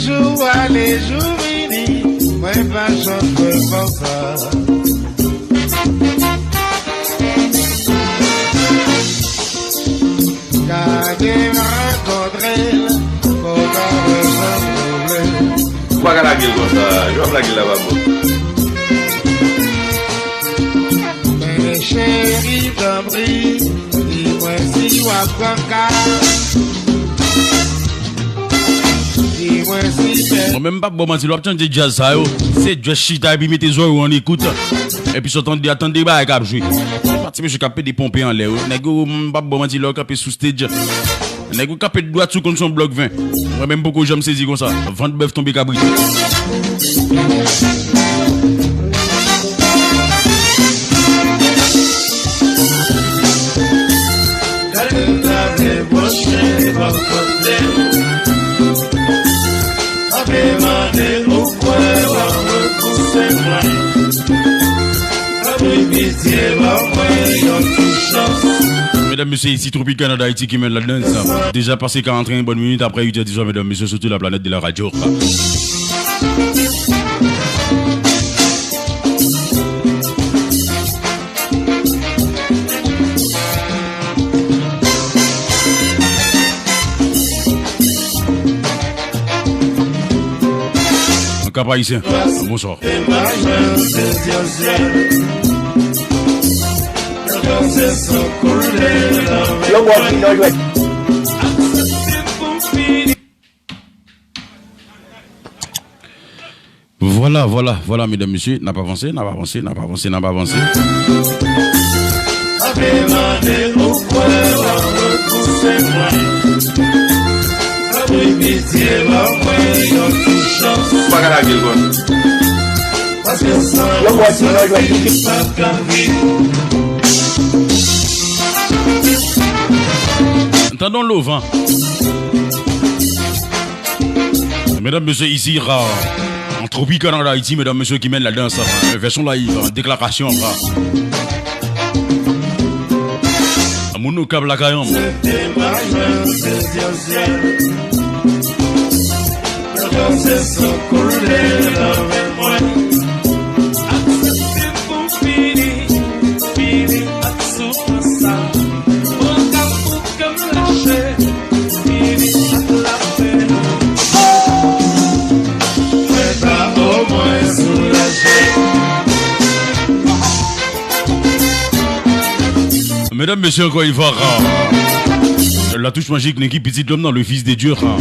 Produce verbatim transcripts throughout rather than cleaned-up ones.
Jou ale, jou vini, mwen pa janm fè konsa. Gade m rankontre l, fò w ka wè sa m vle. Ou pa ka lage l konsa, jan w ap lage l la pa bon. Men cheri, tanpri, di mwen si w ap pran ka. Mwen menm, m p ap ba w manti, lè w ap tande djaz sa yo, se just chita epi mete zòrèy ou an ekout. Epi sa w tande a, tande bagay k ap jwe. Se pa ti mesye k ap pede ponpe anlè yo. Nèg yo, m p ap ba w manti, lè yo kanpe sou stage, nèg yo kanpe dwat sou konn se yon blòk ven. Mwen menm, m poko janm sezi konsa. Vant bèf tonbe kabrit. Gade m ta debouche bò kote m. Anpe mande ou kwè w ap repouse mwen. Tanpri pitye ban mwen yon ti chans. Medam, mesye, isi Tropicana D'Haïti ki mennen la dans. Deja pase karant et un bòn minit apre uit è di swa, medam, mesye, sou tout la planète de la radio. Cap Haïtien, bonswa. Yo, bò, ki nan jwèt. Vwala, vwala, vwala, medam, mesye, n ap avanse, n ap avanse, n ap avanse, n ap avanse. Anpe mande ou kwè w ap repouse mwen. Tanpri pitye ban mwen yon ti chans. Ou pa ka lage l konsa. Paske san ou se vi m p ap ka viv. Tande yon love, hein. Medam, mesye, isi, ah, an Tropicana D'Haïti, medam, mesye, ki mennen la dans, ah, vèsyon live, ah, deklarasyon, ah. Moun nou k ap lakay an. Aksepte pou fini, fini ak soufrans sa. Mwen ka pou kè m lache, fini ak lapenn. Fè sa omwen soulaje. Medam, mesye, ankò yon fwa, ah, la touche magique, Nicky, pitit lòm nan, le fils de Dieu, ah.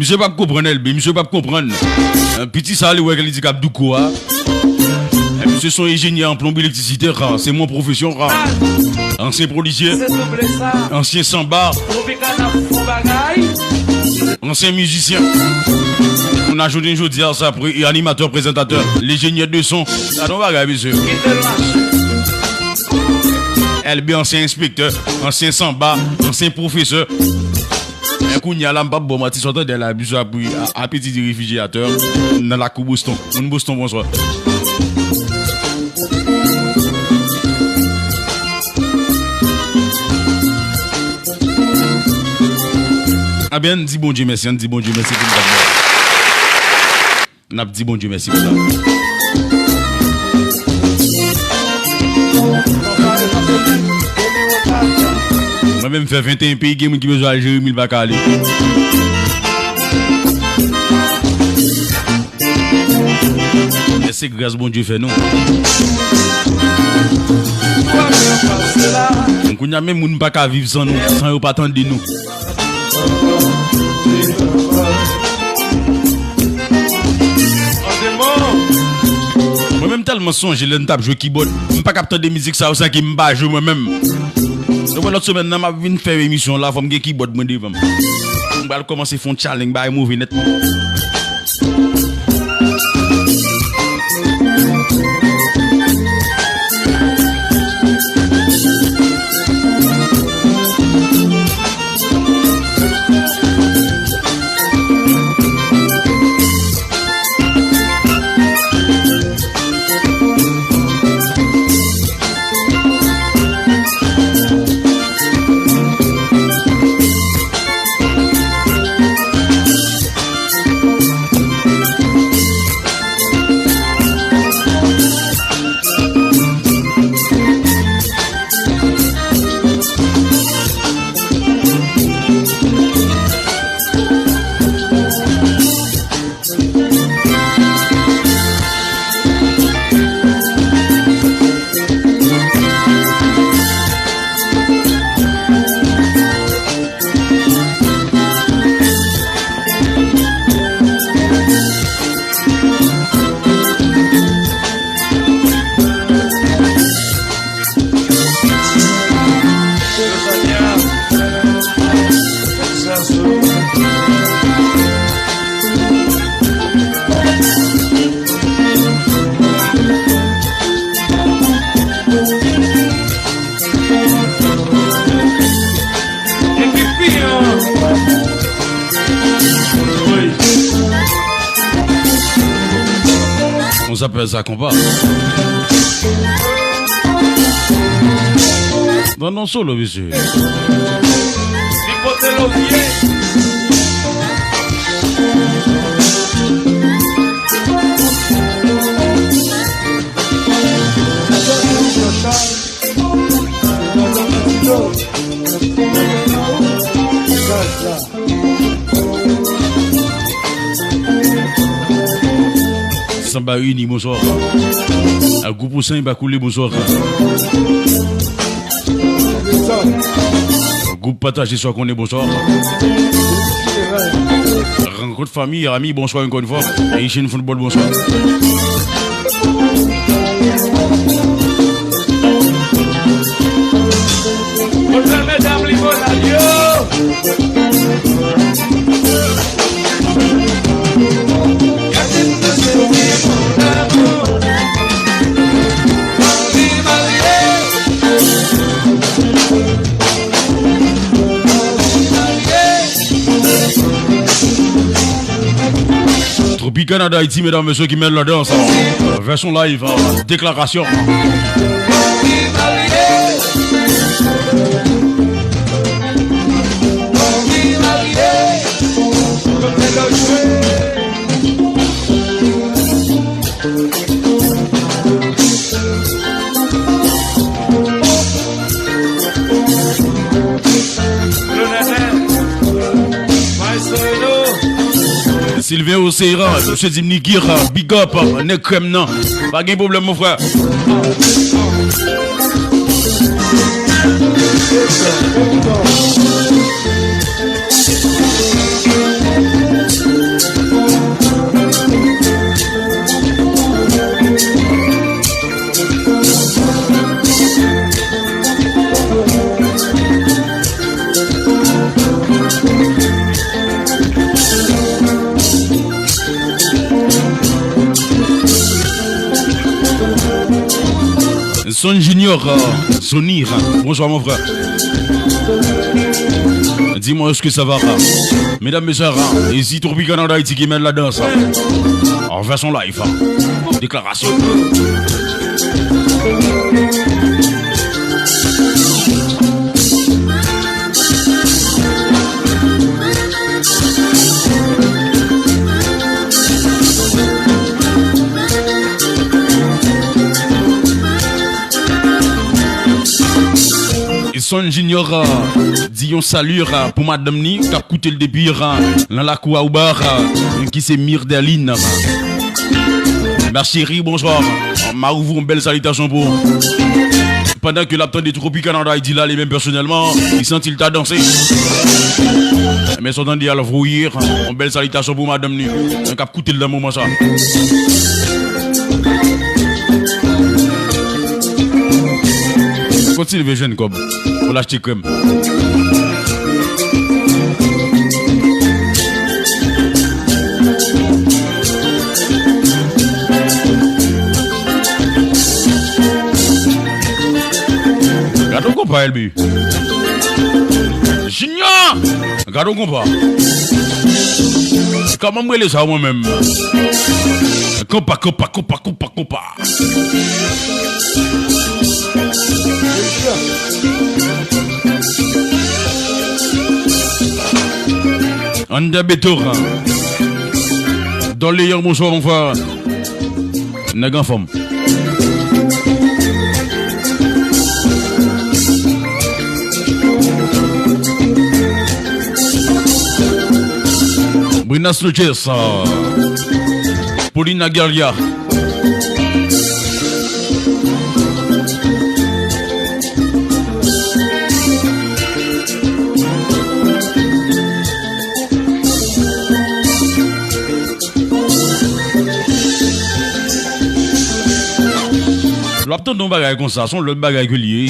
Misye p ap konprann, L B, misye p ap konprann. Eh, piti sa, li wè ke li di k ap douko a. Eh, misye se yon enjenyè an plonbri elektrisite, ah, se mon pwofesyon, ah. Ansyen polisye, ansyen sanba, ansyen mizisyen. Kounye a, jounen jodi a, sa pre-, animatè, prezantatè, enjenyè de son. Gade yon bagay, mesye. L B, ansyen enspektè, ansyen sanba, ansyen pwofesè. Men kounye a la, m p ap ba w manti, sa w tande la, bizou ap ri, a, apeti de refrijeratè nan lakou Boston. Moun Boston, bonswa. Ebyen, ann di Bondye mèsi, ann di Bondye mèsi pou n pa t bò. N ap di Bondye mèsi pou sa. Mwen menm fè venteyen peyi, gen moun ki bezwen al Jeremi, l pa ka ale. Men se gras Bondye fè nou. Kounye a, menm moun pa ka viv san nou, san yo pa tande nou. Mwen menm tèlman sonje lè n t ap jwe kibòd. M pa kab tande mizik sa yo san ke m pa jwe mwen menm. Donk, lòt semèn nan, m ap vin fè emisyon la, fò m gen kibòd mwen devan m. M pral kòmanse fè yon challenge, bagay move nèt. Apèl sa konpa. Nan non solo, mesye. Li pote lòvye. Sanba Ini, bonswa. A gwoup Ou San Li Pa Koule, bonswa. Gwoup Pataje Sa W Konnen, bonswa. Rankont fanmi, ami, bonswa ankò yon fwa. Haitian Football, bonswa. Kontan medam limonad yo. Tropicana d'Haïti, medam, mesye, ki mèt ladan sa. Vèsyon live, deklarasyon. Sylvain Oseira, mesye di m Niki, big up, nèg krèm nan. Pa gen pwoblèm, mon frè. Son Junior, euh, Sonny, bonsoir mon frère. Dis-moi, est-ce que ça va? Medam, mesye, isi Tropicana d'Haïti ki mèt ladan sa. An vèsyon live. Deklarasyon. Son Junior, euh, di yon sali, euh, pou madanm ni k ap koute l depi, euh, nan lakou a Oba, euh, ki se Mirdeline. Ma chérie, bonsoir. Ma ou voye yon bèl salitasyon pou ou. Pandan ke l ap tande Tropicana d'Haïti la, li menm pèsonèlman, li santi l ta danse. Men sa w tande a, l voye yon bèl salitasyon pou madanm ni, k ap koute l nan moman sa. Kontinye leve jwenn kòb pou l achte krèm. Gade yon konpa, Elbi. Junior! Gade yon konpa. Kòman m rele sa mwen menm? Konpa, konpa, konpa, konpa, konpa. Anndan beton. Doléan, bonswa, mon frè. Nèg anfòm. Buenas noches, Paulina Guerrier. Lè w ap tande yon bagay konsa, se yon lòt bagay ke l ye.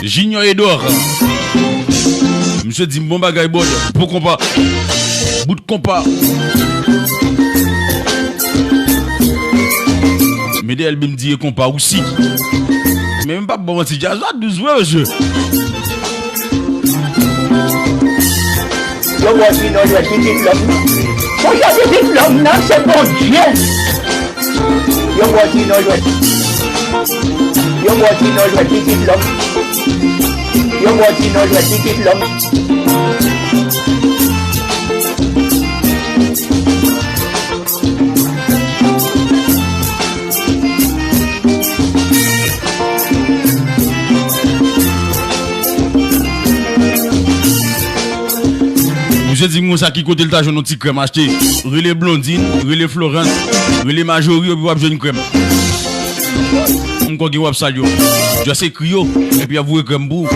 Junior Edouard. Misye di m bon bagay, bòd. Bon konpa. Bout konpa. Mete L B M D e konpa osi. Men m p ap ba w manti, djaz la dous vre, mesye. Yo bò di non jwèt pitit lòm nan. Monchè, pitit lòm nan, se Bondye. Yo bò di non jwèt. Yo bò di non jwèt pitit lòm. Yo bò di non jwèt pitit lòm. Misye di m konsa ki kote l ta jwenn yon ti krèm achte. Rele Blondine, rele Florence, rele Majorie, epi w ap jwenn krèm. M kwè gen w ap sal yo. Just ekri yo, epi y ap voye krèm pou ou.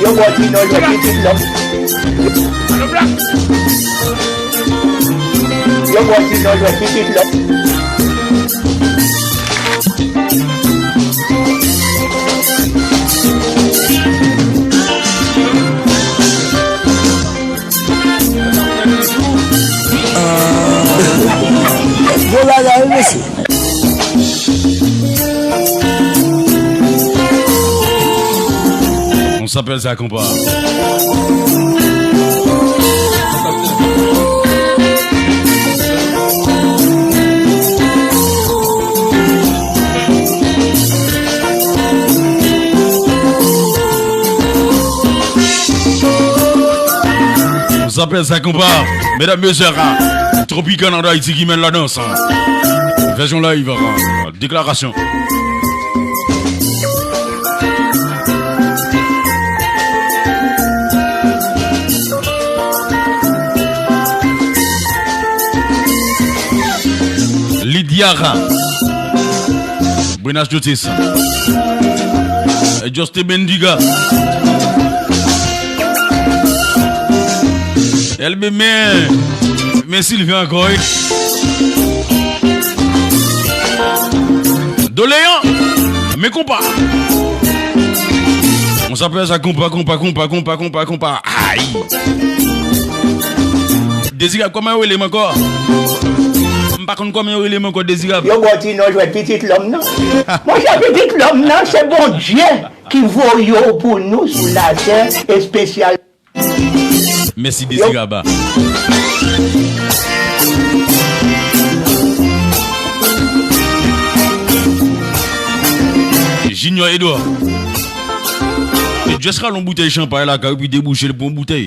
Yo bò di non jwèt pitit lòm. Yo bò di non jwèt pitit lòm. Bon bagay, wi, mesye. On s'appelle ça konpa. On s'appelle ça konpa. Medam, mesye, Tropical nan Ayiti ki mennen la dans. Vèsyon live, deklarasyon. Lydia Ra. Buenas noches. Juste Bendiga. L B, men, men Sylvain ankò, wi. Doleyan, men konpa. On s'appelle ça konpa, konpa, konpa. Ay. Dezirab, kòman yo rele m ankò? M pa konn kòman yo rele m ankò, Dezirab. Yo bò di non jwèt pitit lòm nan. Monchè, pitit lòm nan, se Bondye ki voye w pou nou sou latè espesyal. Mèsi, Dezirab. Junior Edouard. Te just rale yon boutèy chanpay lakay ou, epi debouche l pou yon boutèy.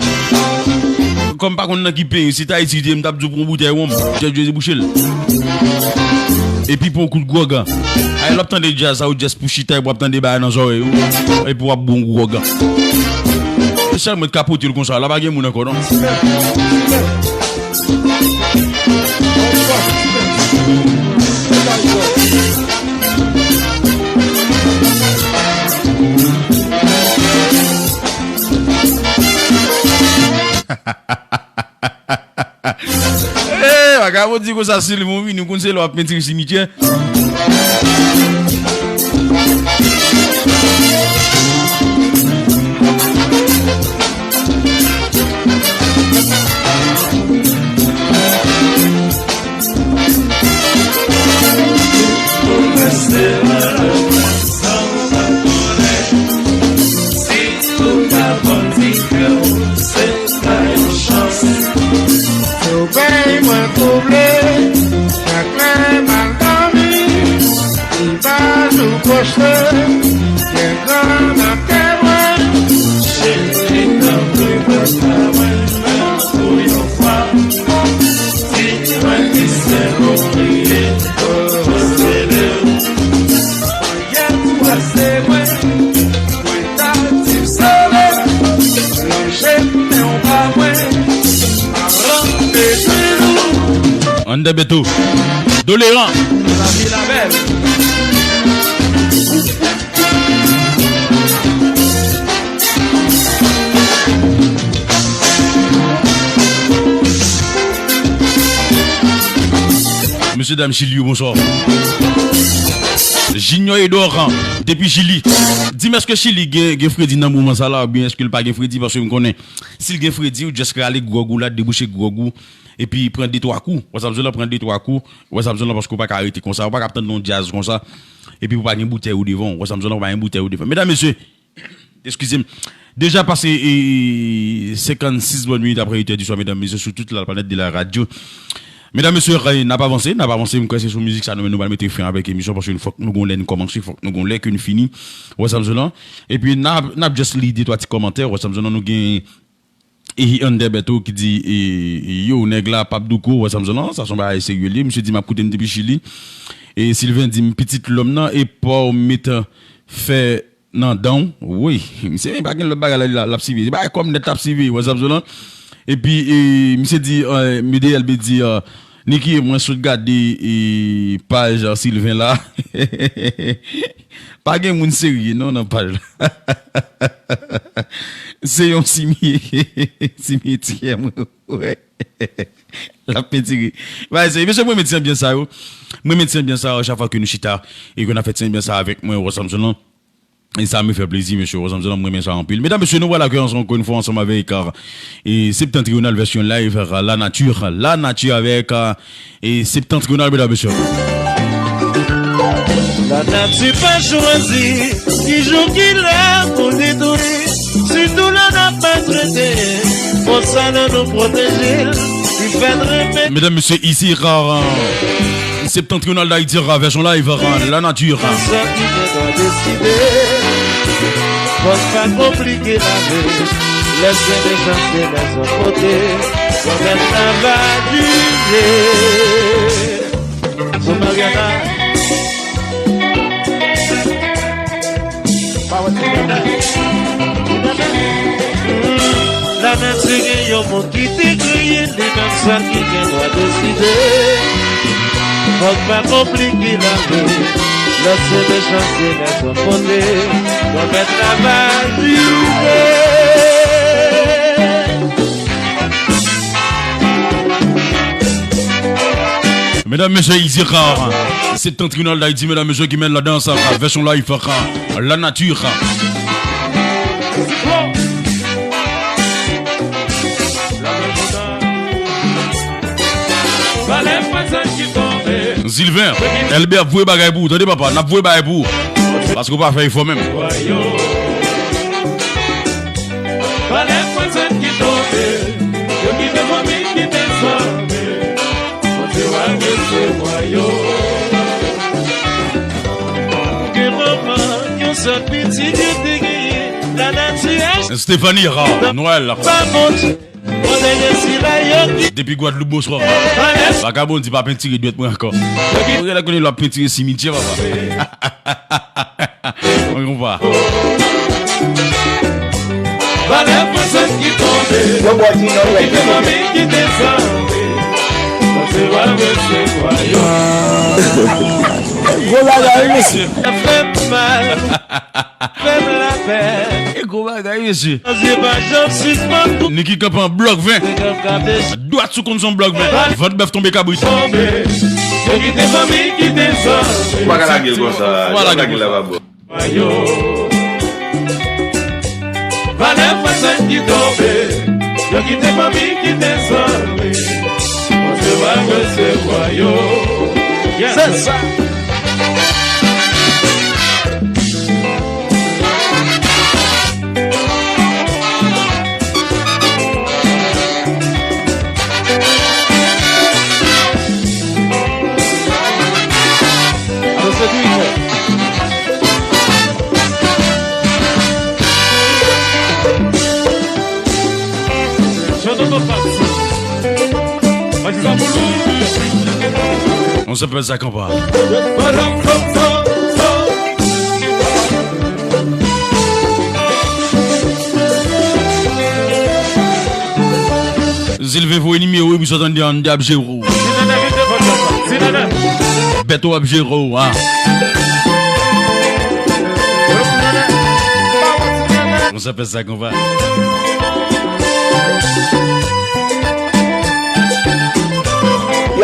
Kòm m pa konn nan ki peyi, si t Ayiti te ye, m t ap di w pran yon boutèy wonm, just debouche l. Epi pran yon kout gwòg. Ay, lè w ap tande djaz sa, ou just pou chita, epi w ap tande bagay nan zòrèy ou, epi w ap bwè yon gwòg. Se sèl mwen k ka pote l konsa, la pa gen moun ankò, non. Eh, vagabon di konsa, Sylvain, ou vini, ou konn se lè w ap pentire simityè. Ou bay mwen twouble, chak lè m al dòmi, li pa jou kouche, gen gran nan kè mwen. Cheri, tanpri, prèt la mwen menm pou yon fwa. Di mwen ki sèl ou kriye, oh, oh, sèl ou. Yè ou pase mwen, mwen ta di m sove, lonje men w ba mwen, pa rantre sou nou. Anndan Beto. Doleran. Lavi la bèl. Mesye dam Chili yo, bonswa. Junior Edor, depi Chili. Di m, èske Chili gen, gen fredi nan moman sa la, oubyen èske l pa gen fredi? Paske m konnen, si l gen fredi, ou just rale gwòg ou la, debouche gwòg ou, epi pran de twa kou. Ou wè sa m di w la, pran de twa kou. Ou wè sa m di w la, paske ou pa ka rete konsa, ou pa ka ap tann yon djaz konsa, epi ou pa gen boutèy ou devan w. Ou wè sa m di w la, ou pa gen boutèy ou devan. Medam, mesye, eskize m. Deja pase, e, senkannsis bòn minit apre uit è di swa, medam, mesye, sou tout la planèt de la radyo. Medam, mesye, e, n ap avanse, n ap avanse. M kwè se sou mizik sa nou menm nou pral mete fen avèk emisyon, paske fòk nou gon lè n kòmanse, fòk nou gon lè ke n fini. Ou wè sa m di w la? Epi n ap, n ap just li de twa ti kòmantè. Ou wè sa m di w la, nou gen E, Ander Beto ki di, e, e, yo, nèg la p ap douko, wè sa m di w la, sa se yon bagay serye l ye. Misye di, m ap koute n depi Chili. E Sylvain di m, pitit lòm nan, e pa w met fè nan dan w. Wi, misye pa gen lòt bagay la, la, l ap siveye. Se bagay kòm nèt l ap siveye, wè sa m di w la. Epi, e, misye di, e, M D L B di, e, Niki, mwen sot gade, e, paj Sylvain la. Pa gen moun serye non nan paj la. Se yon simye, simyetye mwen wè. L ap pentire. Bay serye. Mesye, mwen renmen ti anbyans sa yo. Mwen renmen ti anbyans sa yo chak fwa ke nou chita e ke n ap fè ti anbyans sa avèk mwen, Rosamson lan. E sa me fè plezi, mesye. Rosamson lan, mwen renmen sa anpil. Medam, mesye, nou vwala ke ansanm, ankò yon fwa, ansanm avèk, e, Septentrional vèsyon live, e, La Nature, La Nature avèk, e, e Septentrional, medam, mesye. Lanati pa chwazi ki jou ki lè pou detwi, sitou lè n ap maltrete, fòs sa nan nou pwoteje l, li fè n renmen. Medam, mesye, isi, rara. Septentrional d'Haïti, vèsyon live, La Nature. Sa ki gen dwa deside, fòk pa konplike lavi, lèse mechanste lèzòt pote, pwomèt la va dire. Sou Mariana. Lanati gen yon moun ki te kreye li menm, sa ki gen dwa deside. Fòk pa konplike lavi, lèse mechanste lèzòt pote, pwomèt la va dire. Medam, mesye, isi rara. Septentrional d'Haïti, medam, mesye, ki mennen ladan sa, vèsyon live, La Nature. Sylvain, Elbè ap voye bagay pou ou, tande papa, n ap voye bagay pou ou. Paske ou pa fè efò menm. Valè pwazèn ki tonbe, yo kite fanmi, kite zanmi. Bondye w al resevwa yo. Gen manman, yon sèl pitit yo te genyen, lanati achte Stéphanie Ra, Noël. Pa Bondye. Depi Gwadloup, bonswa. Vagabon di pa pentire dwèt mwen ankò. Mwen genlè konnen l ap pentire simityè, papa. Mwen konpa. Valè pwazèn ki tonbe. Yo bò di non, yo kite fanmi, kite zanmi. Bondye va resevwa yo. Gwo bagay, wi, mesye. Fè m mal. Fè m lapè. E gwo bagay, mesye. Niki kanpe an blòk ven. Dwat sou konn son blòk ven. Vant bèf tonbe kabrit. Yo kite fanmi, kite zanmi. Ou pa ka lage l konsa. Ou pa lage l konsa. Valè pwazèn ki tonbe. Yo kite fanmi, kite zanmi. Bondye va resevwa yo. Yes. Se sa. On se pèse à combat. Zilve voye nimewo epi sot anndan an de ap jere w. Bèto ap jere w a. Mwen sa fè sa konpa. Yo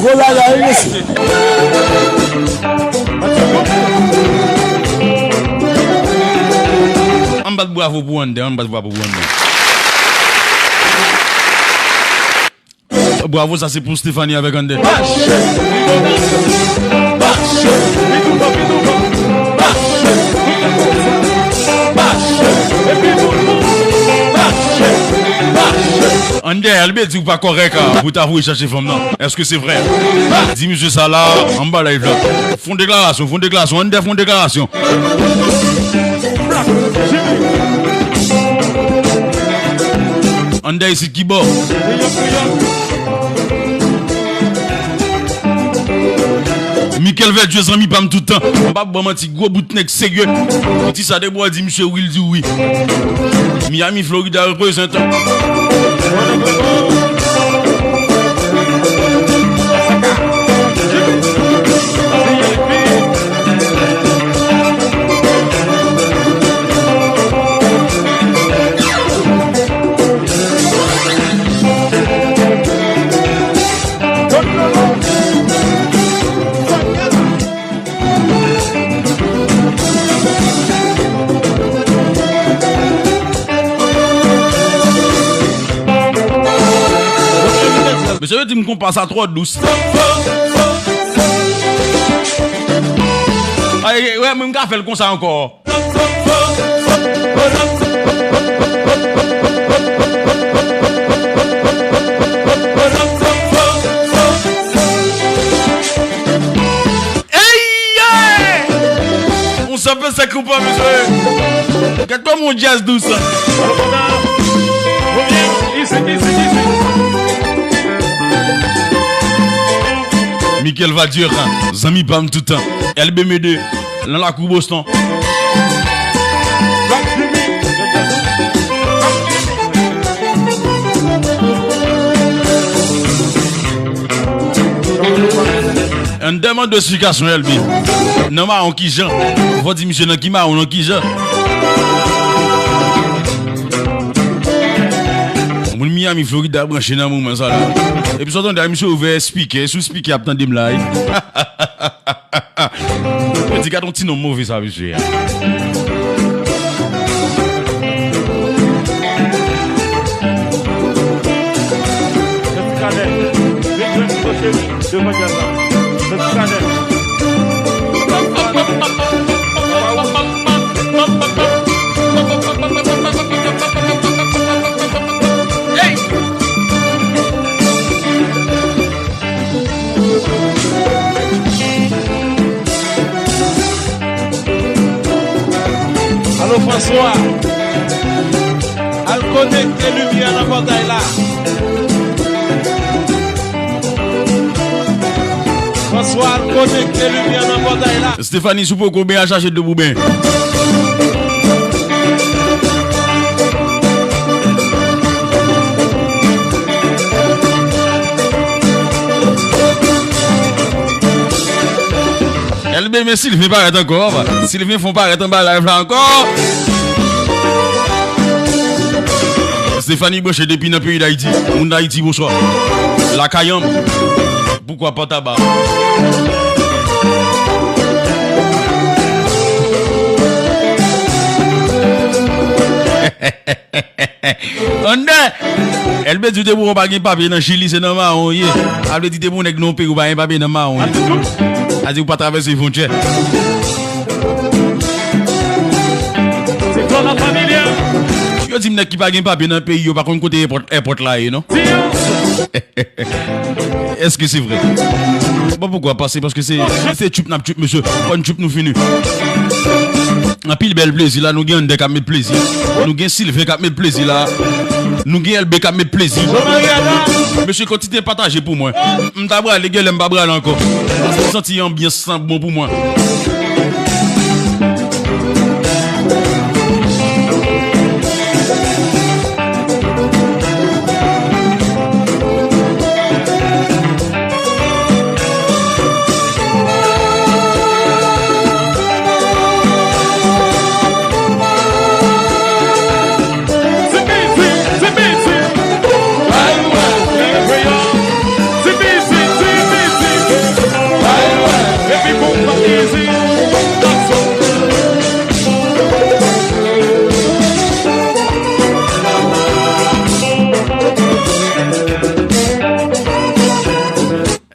Gwo bagay, wi, mesye. Ann bat bravo pou Wander, ann bat bravo pou Wander. Bravo, sa se pou Stephanie avèk Wander. Andè, Elbe di w pa kòrèk, ah, pou ta voye chache fanm nan. Èske se vrè? Di misye sa la, anba live la. Fè yon deklarasyon, fè yon deklarasyon, Andè, fè yon deklarasyon. Andè isit ki bò? Michael Verdier, zanmi pa m tout tan. M p ap ba w manti, gwo bout nèg serye. Piti sa de bò di misye wi, l di wi. Miami, Florida reprezantan. Mesye yo di m konpa sa twò dous. Ay, wè, mwen m ka fè l konsa ankò. Ey! On se fait ses coups, mesye. Gad kòman on djaz dous. Michael Verdier, zanmi pa m tout tan. L B M deux, nan lakou Boston. An demann de esplikasyon, L B. Nan mawon kijan? Fò di misye nan ki mawon, nan kijan? Moun Miami, Florida branche nan moman sa la. Epi sa w tande a, misye ouvè spikè, sou spikè ap tande m la, wi. Yo di gad yon ti nonm move sa, mesye a. Devan djaz la. Devan djaz la. Alo, Franswa, al konekte limyè nan pòtay la. Franswa, al konekte limyè nan pòtay la. Stéphanie, si w poko benyen, al chache dlo pou benyen. L B, men Sylvain parèt ankò. Sylvain fè yon parèt anba live la ankò. Stéphanie branche depi nan peyi Dayiti. Moun Dayiti, bonswa. Lakay an m. Poukwa pa taba? Andè! L B di w depi w pa gen papye nan Chili, se nan mawon w ye. Sa vle di depi w nèg nan yon peyi w pa gen papye nan mawon w ye. Sa di w pa travèse fwontyè. Yo di m nèg ki pa gen papye nan peyi yo pa konn kote èpòt, èpòt la ye, non? Èske se vrè? Bon, poukwa pa? Se paske se, se tchup n ap tchup, mesye. Fò n tchup nou fini. Anpil bèl plezi la, nou gen Andè k ap met plezi. Nou gen Sylvain k ap met plezi la. Nou gen L B k ap met plezi. Mesye, kontinye pataje pou mwen. M ta prale, genlè m pa prale ankò. M santi anbyans lan bon pou mwen.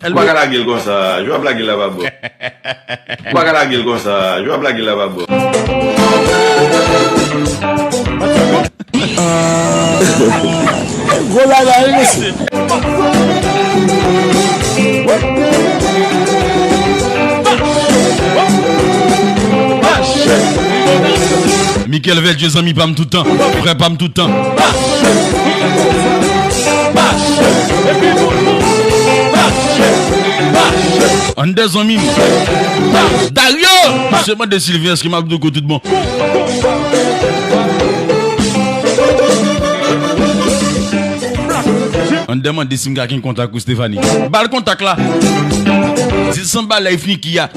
Ou pa ka lage l konsa. Jan w ap lage l la pa bon. Ou pa ka lage l konsa. Jan w ap lage l la pa bon. Gwo bagay, wi, mesye. Michael Verdier, zanmi pa m tout tan, frè pa m tout tan. Annde zanmi m. Dario! Se mande Sylvain, èske m ap douko tout bon? Annde mande si m ka gen kontak pou Stéphanie. Ba l kontak la. Di l sanba live Niki a.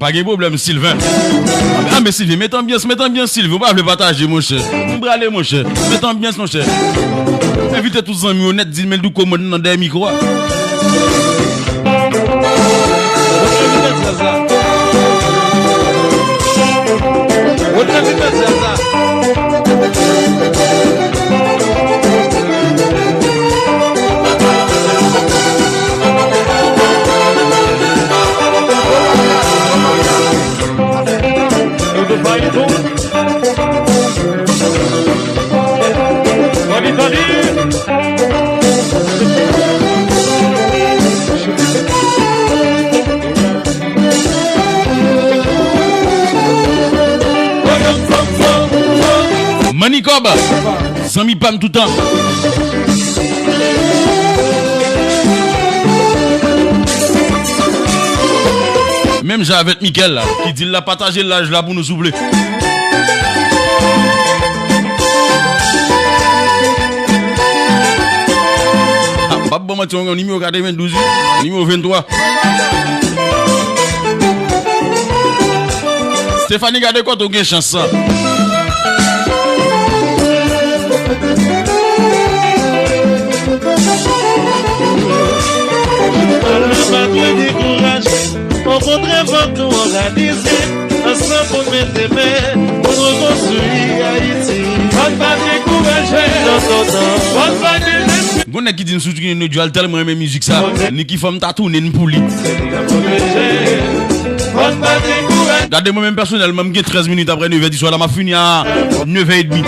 Pa gen pwoblèm, Sylvain. Ah, men Sylvain, met anbyans, met anbyans, Sylvain. Ou pa vle pataje, monchè. M prale, monchè. Met anbyans, monchè. Envite tout zanmi w nèt, di l men l tou komòd nan dèyè mikwo a. Manikob, zanmi pa m toutan. Menm jan avèk Mikel la, ki di l la pataje laj la pou nou souple. Ah, m ap ban manti yon nimewo katrevendouz, wi. Nimewo venntwa. Stéphanie, gade kote w gen chans sa. Ala pa dwe dekouraje. Okontrè, fòk nou òganize ansanm pou n mete men, pou n rekonstwi Ayiti. Fò n pa dekouraje, non, non, non. Fò n pa dezespere. Gon nèg ki di m sou Trinidad, yo al tèlman renmen mizik sa, ni ki fò m ta tounen pou li. Gade, mwen menm pèsonèlman, m gen trèz minit apre nevè di swa la, m ap fini a nevè edmi.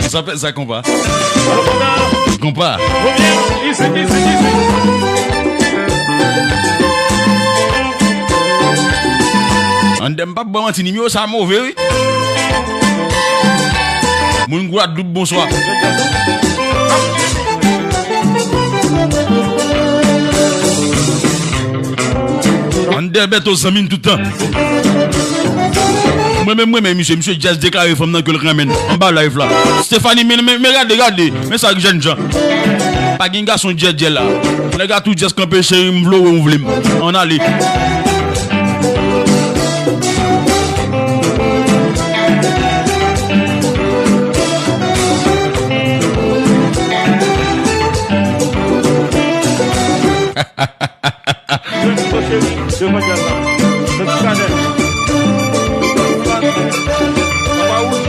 Sa fè sa, konpa. Konpa. Anndan, m p ap ba w manti, nimewo sa move, wi. Moun Gwadloup, bonswa. Anndan, Bèto, zanmi m toutan. Mwen menm, mwen menm, misye, misye djaz deklare fanm nan ke l renmen anba live la. Stéphanie, men, men, men gade, gade. Men sa k jènjan. Pa gen gason djèdjè la. Nèg la tou djès kanpe, cheri, m vle w, ou vle m. Ann ale. Devan djaz la. Nan ti kanèl. Apa wouj.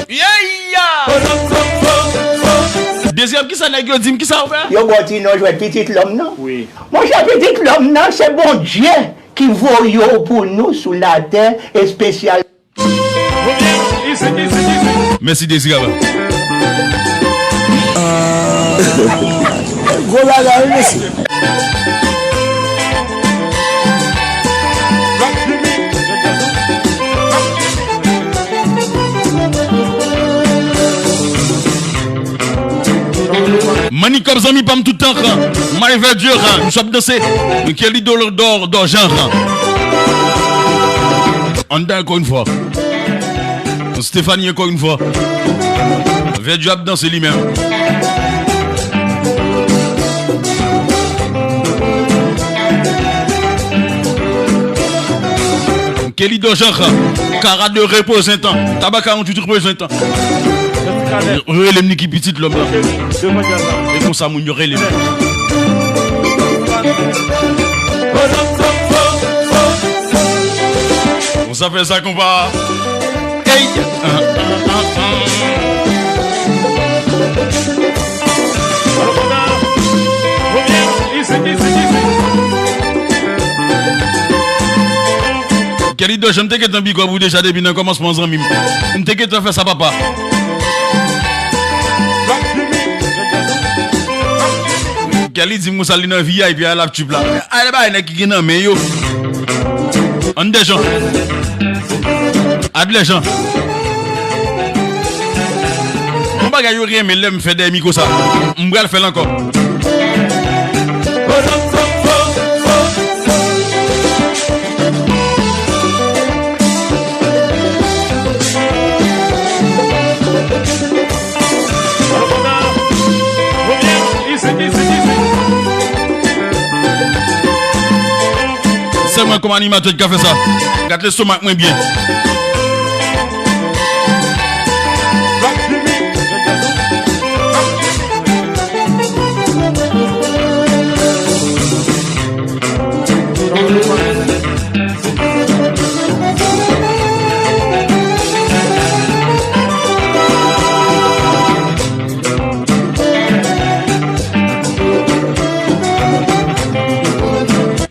Yeah, yeah. Dezyèm, kisa nèg yo di m, kisa w fè? Yo ba w ti non jwèt pitit lòm nan. Wi. Monchè, pitit lòm nan, se Bondye ki voye w pou nou sou latè espesyal. Mèsi, Dezirab. Gwo bagay, wi, mesye. Mannikòb zanmi pa m tout tan. May Vèdye, misye ap danse. Kelly Dor, Dor, Dorjan. Ann dan ankò yon fwa. Stephanie ankò yon fwa. Vèdye ap danse li menm. Kelly Dojan, Kara de reprezantan. Tabaka yon tout reprezantan. Rele m Niki pitit lòm la. E konsa moun yo rele m. Konsa fè sa konpa. Ey! Kelly Dojan, m te gentan big up ou deja depi nan kòmansman, zanmi m. M te gentan fè sa, papa. Kelly di m konsa li nan V I P a, l ap tchip la. Ay, bay nèg ki gen nan men yo. Ann Dejan. Adlèjan. Yon bagay yo renmen lè m fè dèyè mikwo sa. M pral fè l ankò. Se mwen kòm animatè ki ka fè sa. Gad lestomak mwen byen.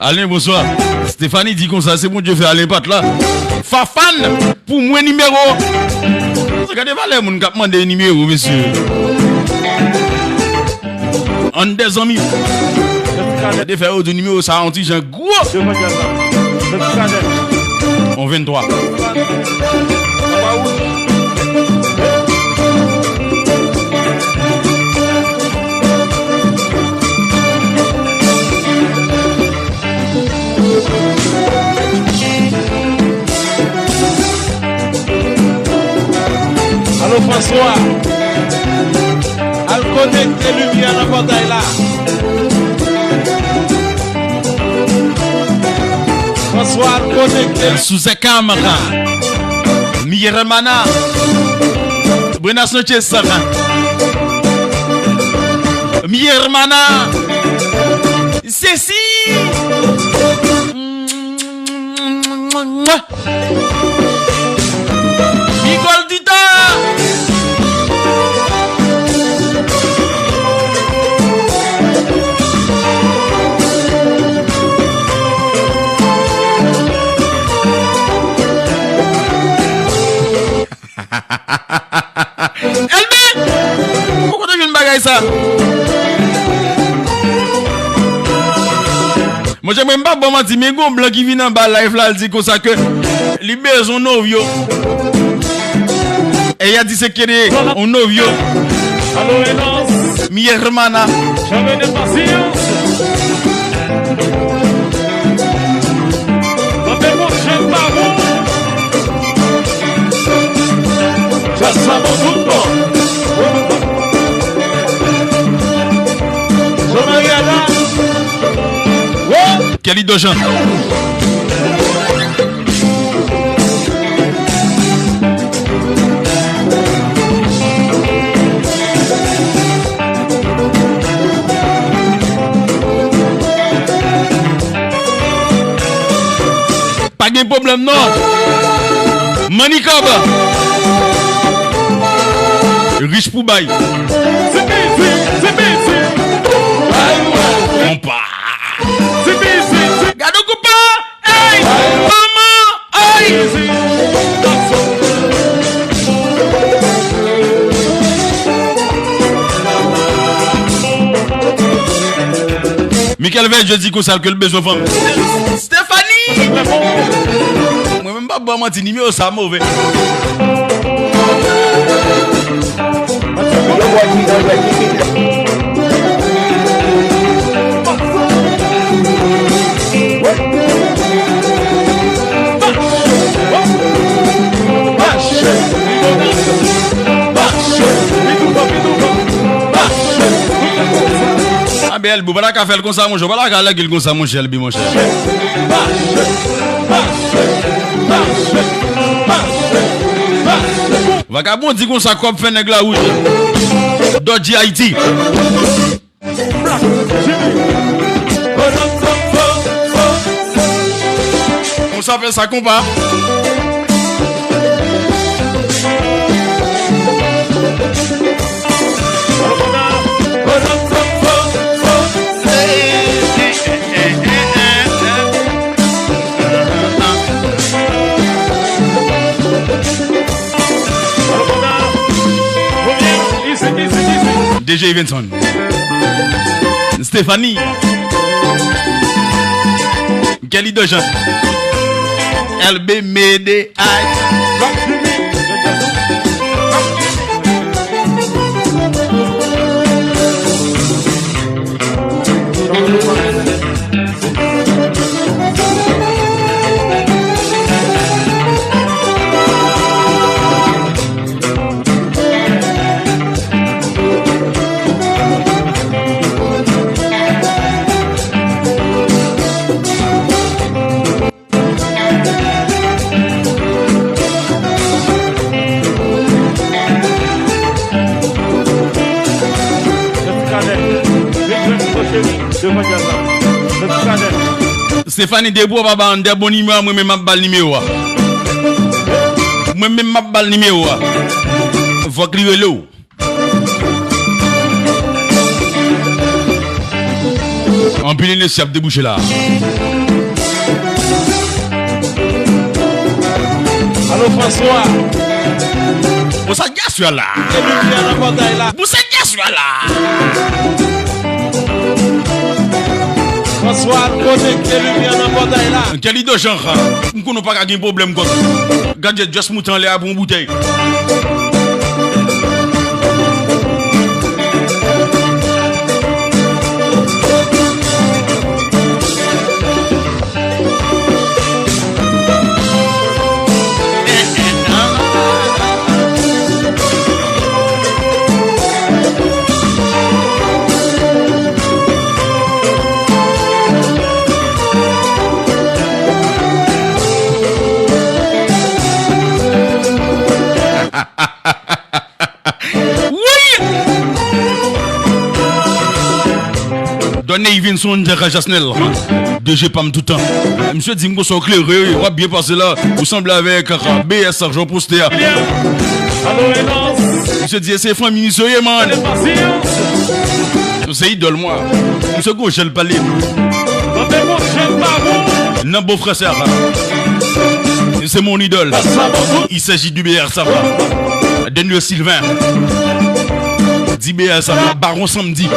Alen, bonswa. Stéphanie di konsa, se Bondye fè Alen pa t la. Fafane pou mwen nimewo. Gade valè moun k ap mande nimewo, mesye. Ann de zanmi. Te fè yo di nimewo sa yon ti jan gwo. Yon venntwa. Alo, Franswa, al konekte limyè nan pòtay la. Franswa, al konekte. Sou zè kamera. Mi hermana. Buenas noches, Sara. Mi hermana. Ceci. Bigol Tita. Elbe! Ou kote jwenn bagay sa? Monchè, mwen m pa bon manti, men gon blan ki vin anba live la, l di konsa ke li bezwen novyo. Ella dice quiere un novio. Mi hermana. Kelly Dojan. Pa gen pwoblèm non. Mannikòb. Rich pou bay. Konpa. Gade konpa. Ey! Manman! Ey! Michael Vèdye di konsa ke l bezwen fanm. Stephanie! Mwen menm pa ba w manti, nimewo sa move. Bèl, ou pa ta ka fè l konsa, monchè. Ou pa ta ka lage l konsa, monchè, L B, monchè. Vagabon di konsa, kòb fè nèg la wouj. Dodgy Haiti. Konsa fè sa, konpa. D J Ivenson. Stéphanie. Kelly Dejean. L B Mede. Ay. Stéphanie, depi w pa ba Ander bon nimewo a, mwen menm m ap ba l nimewo a. Mwen menm m ap ba l nimewo a. Fòk li rele w. Anpil enèji ap debouche la. Alo, François. Bon, sa Gaswa la. Bon, sa Gaswa la. François, al konekte limyè nan pòtay la. Kelly Dejean, m konnen w pa ka gen pwoblèm kòb. Gadjèt, just moute anlè a pou yon boutèy. Wi! Donne Ivinson Jaka Jasnel. De je pam toutan. Misye di m konsa w klere, w ap byen pase la. Ou sanble avèk B S Jean Poster. Misye di se fanmi misye ye, man. Se idòl mwen. Misye gon jan l pale. Nan bon fransè a. Se mon idole. Il s'agit du B R Samba. Daniel Sylvain. Di B R Samba, Baron Samedi.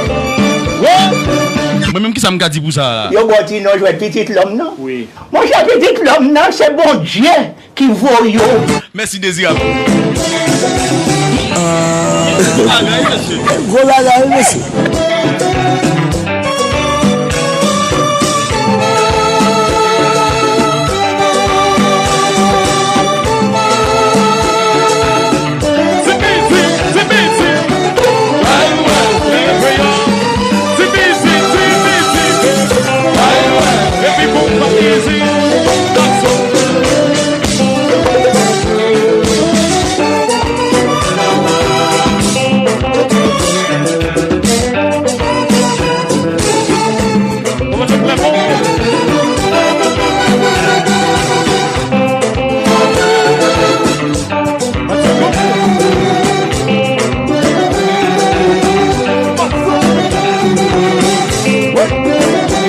Mwen menm, kisa m ka di pou sa? Yo ba w ti non jwèt pitit lòm nan. Wi. Monchè, pitit lòm nan, se Bondye ki voye w. Mèsi, Dezirab. Gwo bagay, mesye.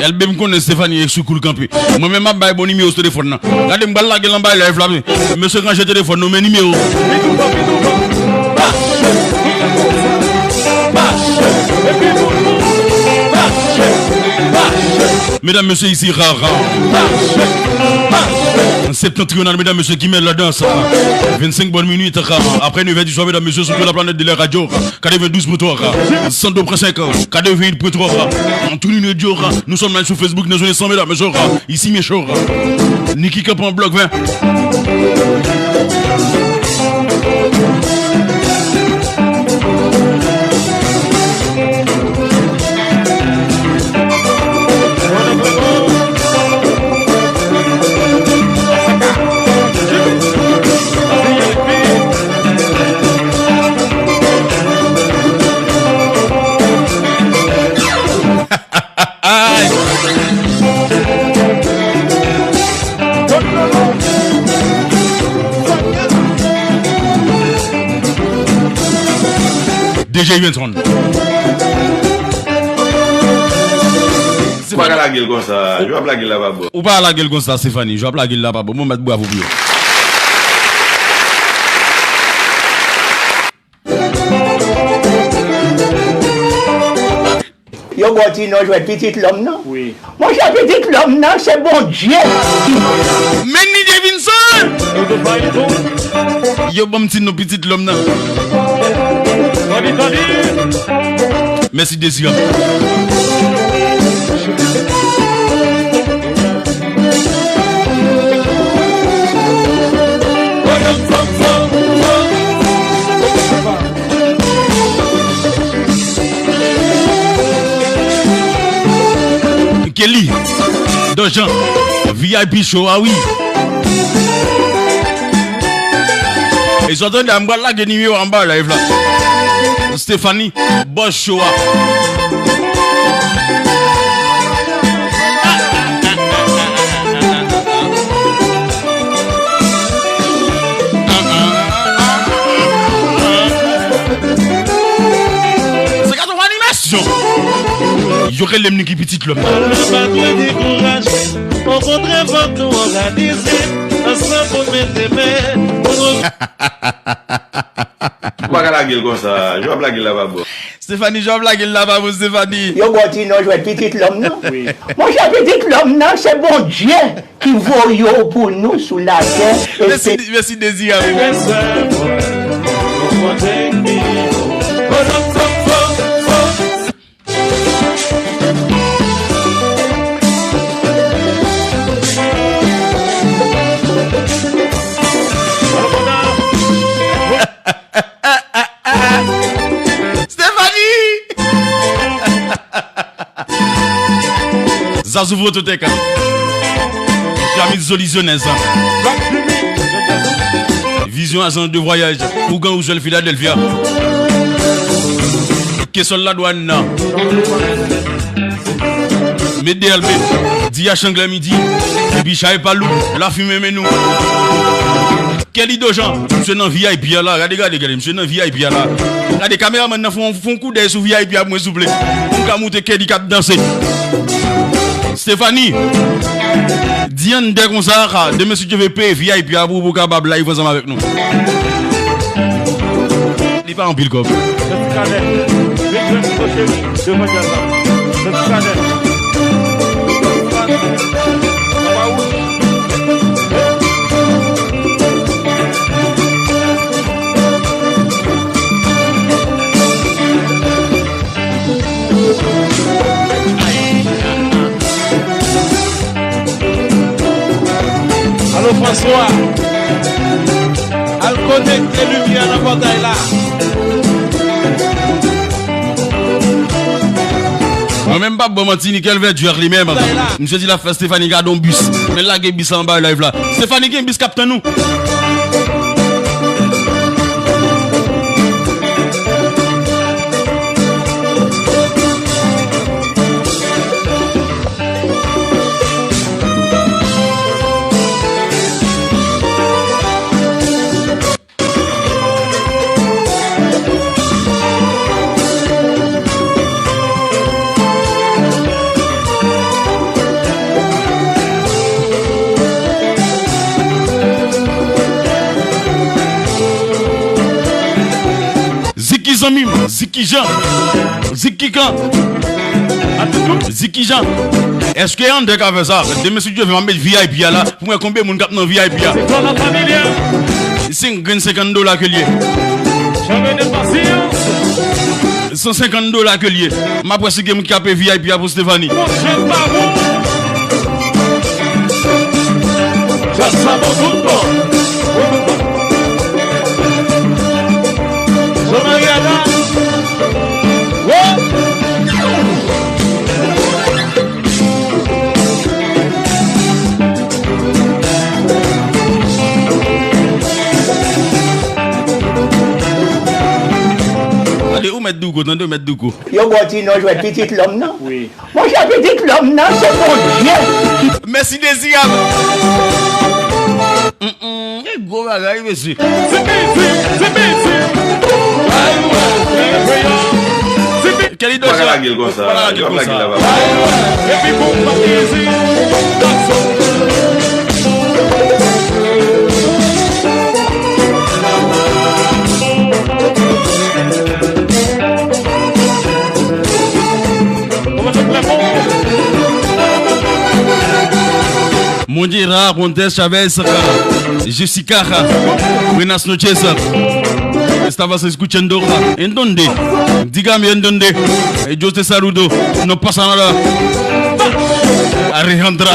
L B, m konnen Stéphanie sou kou l kanpe. Mwen menm m ap bay bon nimewo sou telefòn nan. Gade, m pral lage l anba live la. Mesye, ranje telefòn nou, men nimewo. Mesdames, messieurs, ici Rara. Septentrional, mesdames, messieurs, qui mêle la danse. Vingt-cinq bonnes minutes après neuf heures du soir, mesdames, messieurs, sur toute la planète de la radio. Quatre-vingt-douze point trois, cent deux point cinq, quatre-vingt-huit point trois, en tout numéro, nous sommes live sur Facebook, nous sommes ensemble, mesdames, messieurs. Isi men cho. Niki kanpe an blòk ven. D J Wenson. Ou pa ka lage l konsa. Jan w ap lage l la pa bon. Ou pa lage l konsa, Stéphanie. Jan w ap lage l la pa bon. Bon, mèt bravo pou yo. Yo ba w ti non jwèt pitit lòm nan. Wi. Monchè, pitit lòm nan, se Bondye ki. Men ni Davinson! Yo ban m ti non pitit lòm nan. Mèsi, Dezirab. Kelly, Dojan, V I P show a wi. E sa w tande a, m pral lage nimewo a anba live la. Stéphanie, bòs show a. Se gade yon animasyon. Yo rele m Niki pitit lòm. Pale pa dwe dekouraje. Okontrè, fòk nou òganize ansanm pou n mete men, pou nou. Ou pa ka lage l konsa. Jan w ap lage l la pa bon. Stéphanie, jan w ap lage l la pa bon, Stéphanie. Yo ba w ti non jwèt pitit lòm nan. Wi. Monchè, pitit lòm nan, se Bondye ki voye w pou nou sou latè. E mèsi, se mèsi, Dezirab. Stéphanie! Zazou Vwototèk. Pyramid Zolizyonèz. Vizyon Ajans de Vwayaj. Ougan Wouzwèl Filadèlfya. Kesòl Ladwàn nan. Met de albe. Di a changlè midi. Epi chay pa lou. Lafimen men nou. Kelly Dojan, misye nan V I P a la. Gade, gade, gade, misye nan V I P a la. Gade, kameramann nan, fè yon, fè yon koudèy sou V I P a pou mwen, souple. Pou m ka montre Kelly k ap danse. Stéphanie, di André konsa, demen si Dye vle peye V I P a pou, pou w kapab live ansanm avèk nou. Li pa anpil kòb. Senti kanèl. Vin jwenn nou cheri, devan djaz la. Senti kanèl. Apa wouj. Alo, François, al konekte limyè nan pòtay la. Mwen menm m p ap ba w manti, Nickel Verdier li menm. Misye di l ap fè Stéphanie gade yon bis. Men lage bis la anba live la. Stéphanie gen bis k ap tann ou. Zik ki zanmi m, Zik ki jan, Zik ki kan, Zik ki jan. Èske André ka fè sa? Demen si Dye vle, m ap met V I P a la. Pou mwen konbyen moun k ap nan V I P a. Se yon grenn senkant dola ke l ye. San senkant dola ke l ye. M ap wè si gen moun ki ka peye V I P a pou Stéphanie. Gade, ou mèt Douko, tande, ou mèt Douko. Yo ba w ti non jwèt pitit lòm nan. Wi. Monchè, pitit lòm nan, se Bondye ki. Mèsi, Dezirab. Mm, mm, e gwo bagay, mesye. Kèlidòs, pa ka lage l konsa. Pa ka lage l konsa. Epi pou m pa izi. Mondera, Montes, Chavez, Jessica, buenas noches. Estabas escuchando en dónde? Dígame en dónde. Eh, yo te saludo. No pasa nada. Alejandra.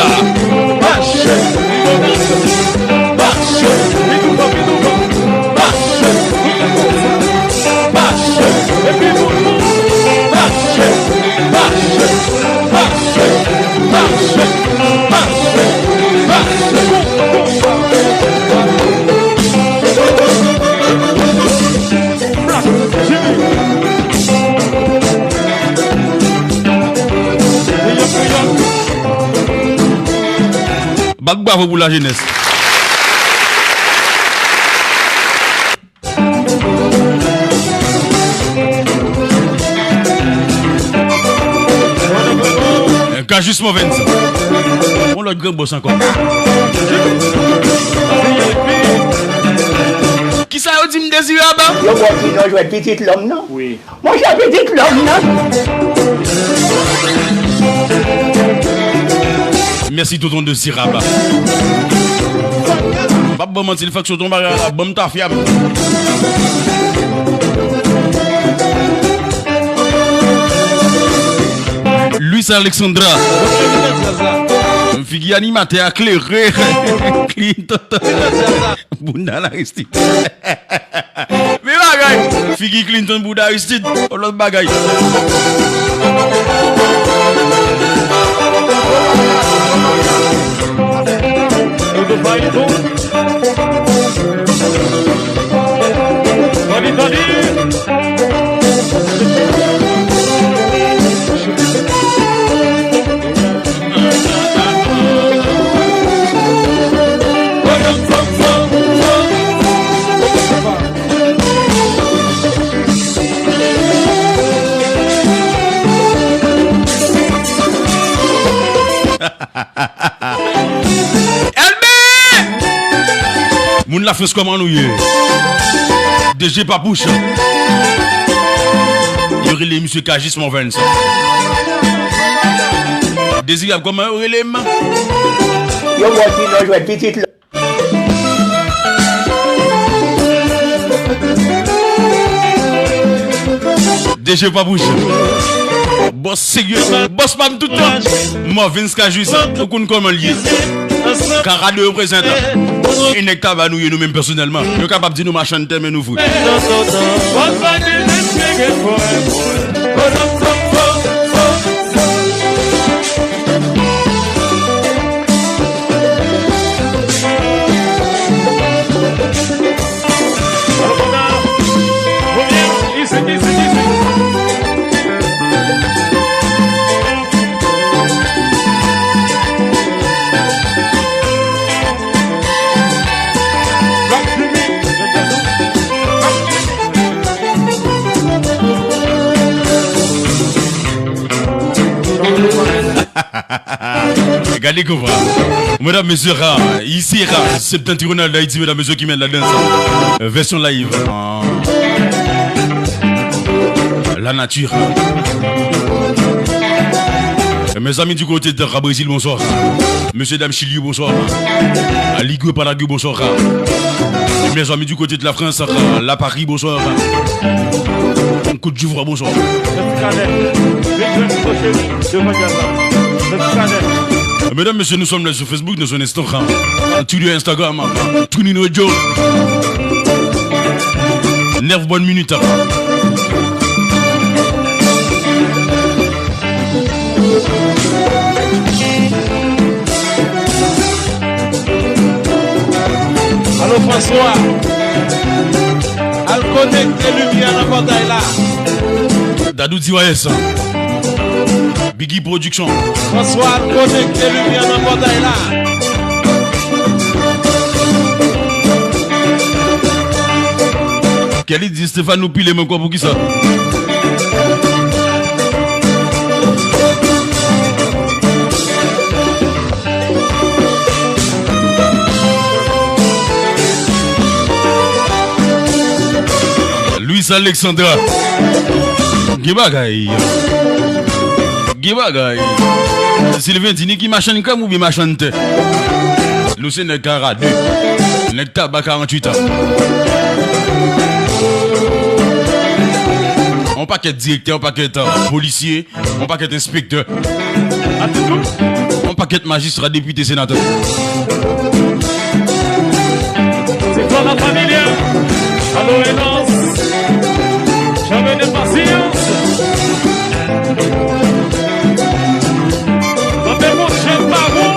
Bat bravo pou lajenès. Kajis Movens. Yon lòt gran bòs ankò. Kisa yo di m, Dezirab? Yo bò ti non jwèt pitit lòm nan. Wi. Monchè, pitit lòm nan. Mèsi, tonton Dezirab. M p ap ba w manti, l fèk sot yon bagay la, ban m tafya m. Luis Alexandra. Figi animatè a klere. Clinton. Bounda Aristide. Men bagay. Figi Clinton, bounda Aristide. Yon lòt bagay. Elbe! Moun Lafrans, kòman nou ye? D J Papouch. Yo rele misye Kajis Movens. Dezirab, kòman yo rele m? Yo bò ti non jwèt pitit la. D J Papouch. Bòs serye. Bòs pa m tout tan. Movens Kajis. Ou konn kòman l ye. Karad reprezantan. E nèg Taba nou ye nou menm pèsonèlman. Yo kapab di nou machann tè men nou vre. Gade kouman. Medam, mesye, ra, isi ra, Septentrional d'Haïti, medam, mesye, ki mèt ladan sa. Vèsyon live. La nature. Mes amis du côté de la Brésil, bonsoir. Mesye dam Chili, bonsoir. Ligue Paraguay, bonsoir. Mes amis du côté de la France, la Paris, bonsoir. Côte d'Ivoire, bonsoir. Mesdames, messieurs, nous sommes là sur Facebook dans un instant. Twitter, Instagram, TuneIn Radio. Neuf bonnes minutes. Alo, François, al konekte limyè nan pòtay la. Dadou D Y S. Biggie Production. François, al konekte limyè nan pòtay la. Kelly di, Stéphane, nou pile m ankò poukisa? Luis Alexandra. Gen bagay. Gen bagay. Sylvain di, Niki machann krèm oubyen machann tè? Nou se nèg Kara de. Nèg Taba karanntuit an. On pakèt direktè, on pakèt, euh, polisye, on pakèt enspektè, on pakèt majistra, depite, senatè. Se kwa la familia? Alo, Enos. Chame de pasyans. Mande mouche pa bon.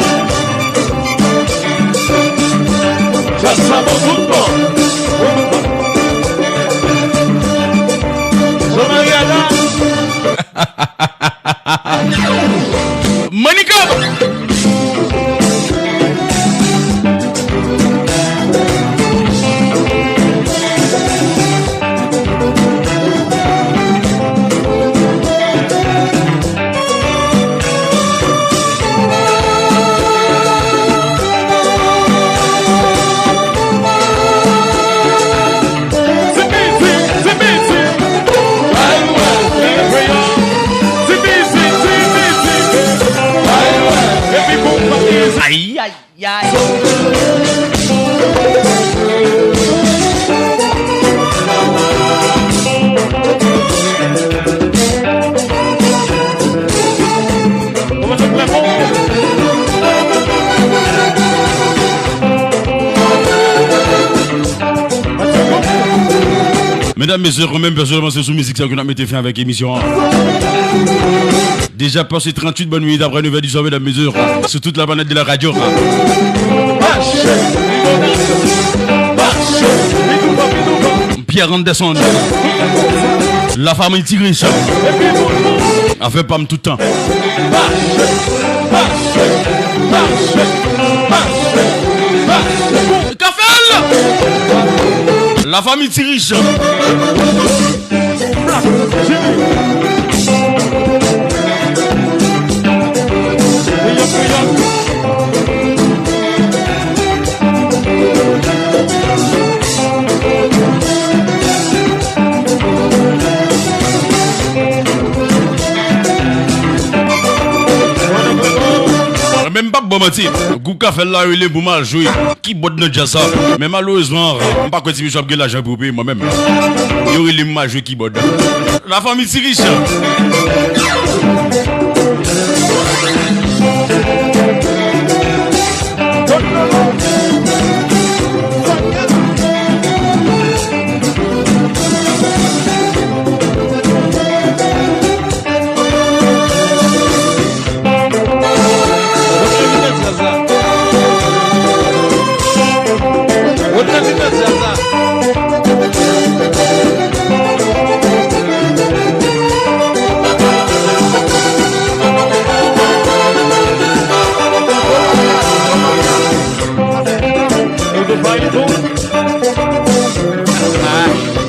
Jazz sa bon tout bon. Jean-Marie Adam. Manicom. Ayi, ayi. Medam, mesye, kanmenm, pèsonèlman, se sou mizik sa ke n ap mete fen avèk emisyon an. Deja pase tranntuit bòn minit apre nevè di swa, medam, mesye, sou tout la planèt de la radyo. Pierre Anderson, la famille Ti Riche, afè pa m tout tan. Kafèl! La famille Ti Riche. Men m p ap ba w manti, gwoup Kafèl la rele m pou m al jwe kibòd nan djaz sa. Men malerezman, m pa kwè ti mesye ap gen lajan pou yo peye mwen menm. Yo rele m m al jwe kibòd. La famille Ti Riche.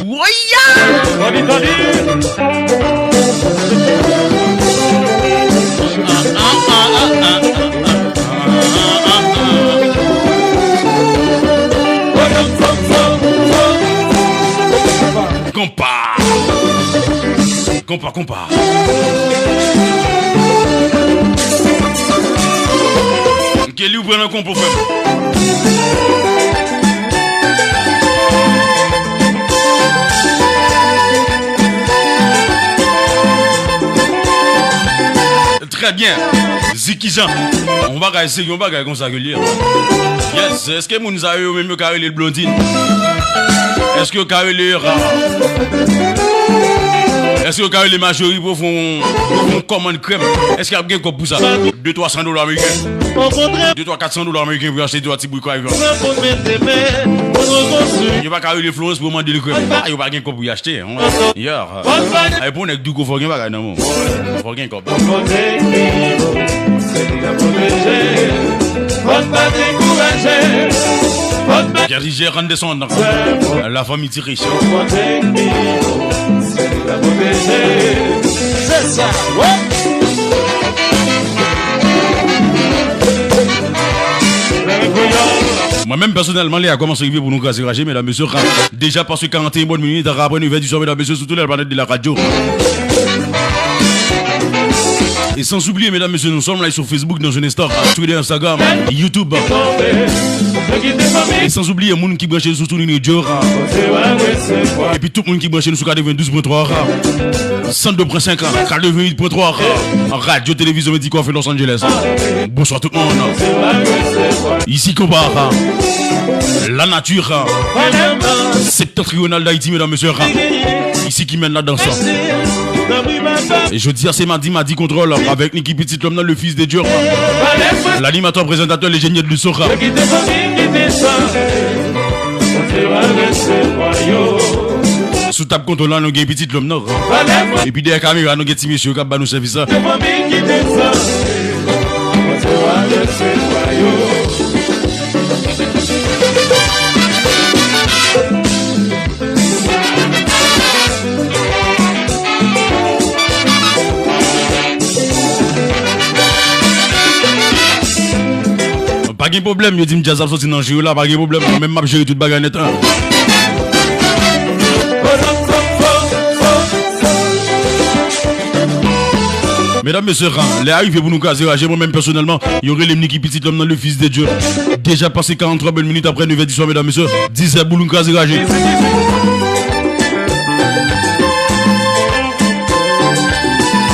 Woya! Konpa! Konpa, konpa! Kelly, ou pran nan konpo, frè m. Trè byen. Ziki Jan. Yon bagay serye, yon bagay konsa ke l ye. Yes, èske moun sa yo, yo menm yo ka rele l Blondine? Èske yo ka rele Rara? Èske yo ka rele Majori pou fè yon, pou fè yon kòmann krèm? Èske y ap gen kòb pou sa? De twa san dola ameriken. De twa kat san dola ameriken pou achte de twa ti bouyi kay. Yo pa ka rele Florence pou mande l krèm. Ah, yo pa gen kòb pou y achte. Yeah. Ay, pou nèg douko, fò gen bagay nan men w. Fò gen kòb. Gerigère Anderson, la famille Ti Riche. Se sa, wi. Mwen menm pèsonèlman, lè a kòmanse rive pou nou kraze raje, medam, mesye, deja pase karant e en bòn minit apre nèf è di swa, medam, mesye, sou tout la planèt de la radio. Et sans oublier, mesdames, messieurs, nous sommes live sur Facebook dans un instant, Twitter, Instagram, YouTube. Et sans oublier moun ki branche sou TuneIn Radio. Epi tout moun ki branche nou sou katrevendouz pwen twa, cent deux pwen cinq, quatre-vingt-huit point trois, Radio Télévision Médico Los Angeles. Bonsoir tout le monde. Ici Compas, la nature, septentrional d'Haïti, mesdames, messieurs. Isi ki menn la dans. E jodi a se madi, madi kontwòl avèk Niki Pitit Lòm nan, le fils de Dieu. L'animateur, présentateur, le génie du son. Sou tab kontwòl la, nou gen Pitit Lòm nan. Epi dèyè kamera, nou gen ti mesye k ap ba nou sèvis la. Pa gen pwoblèm, yo di m djaz ap soti nan je yo la, pa gen pwoblèm, mwen menm m ap jere tout bagay nèt, an. Medam, mesye, lè a rive pou nou kraze raje, mwen menm pèsonèlman, yo rele m Niki Pitit Lòm nan, le fils de Dieu. Deja pase karant twa bèl minit apre nèf è di swa, medam, mesye, dis è boul nou kraze raje.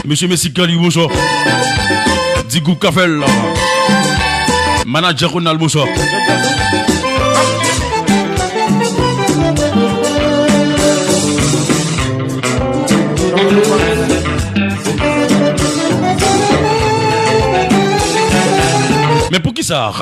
Mesye Messi Kali, bonswa. Di group k ap fè l la. Manadjè Ronald, bonswa. Men poukisa?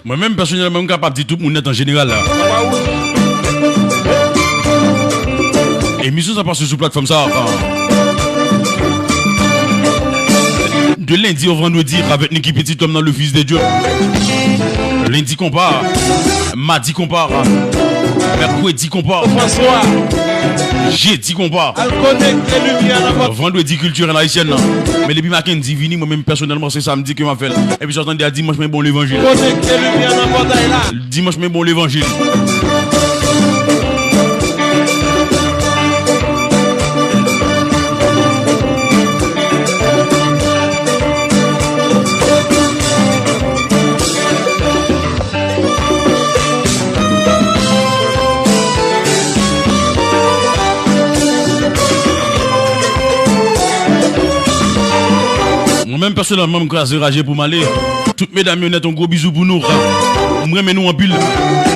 Mwen menm pèsonèlman, m kapab di tout moun nèt an jeneral la. Emisyon sa pase sou platfòm sa, de lendi o vandredi avèk Niki Pitit Lòm nan, le fils de Dieu. Lendi konpa, madi konpa, mèkredi konpa, jedi konpa, vandredi kiltirèl ayisyèn nan. Men depi Mackendy vini, mwen menm pèsonèlman, se samdi ke m ap fè l. Epi sa w tande a dimanch, men bon levanjil. Dimanch, men bon levanjil. Mwen menm pèsonèlman, m kraze raje pou m ale. Tout medam yo nèt, yon gwo bizou pou nou. M renmen nou anpil.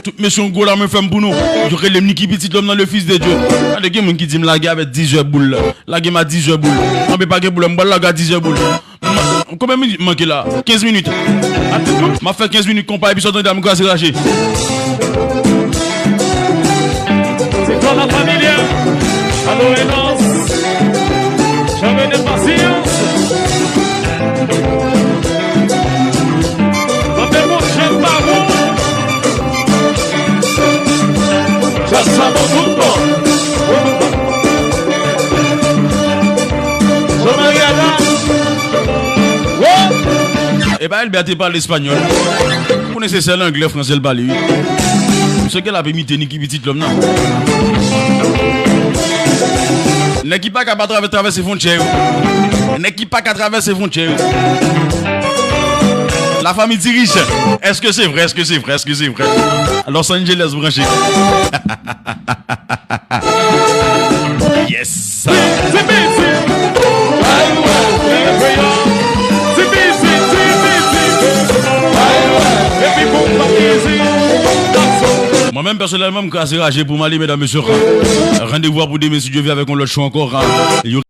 Tout mesye, yon gwo lamen fèm pou nou. Yo rele m Niki Pitit Lòm nan, le fils de Dieu. Gade, gen moun ki di m lage avèk dizè boul. Lage m a dizè boul. Anben, pa gen pwoblèm, m pral lage a dizè boul. M, konbyen minit manke la? Kenz minit. M ap fè kenz minit konpa, epi sa w tande a, m kraze raje. Se Flora Familia, Alo Enos, Jovem de Paciência. Mande mon chèf pa ou. Sa, sa bon, tout bon. Jean Marie Adam. Wè! E pa Elbè te pale espanyòl. Ou konnen se sèl anglè, franse l pale, wi. Misye gen l ap imite Niki Pitit Lòm nan. Nèg ki pa ka pa travè-, travèse fwontyè yo. Nèg ki pa ka travèse fwontyè yo. La famille dirige. Est-ce que c'est vrai? Est-ce que c'est vrai? Est-ce que c'est vrai? Los Angeles branché. Yes. Mwen menm pèsonèlman, m kraze raje pou m ale, medam, mesye. Randevou a pou demen, si Dye vle, avèk yon lòt show ankò.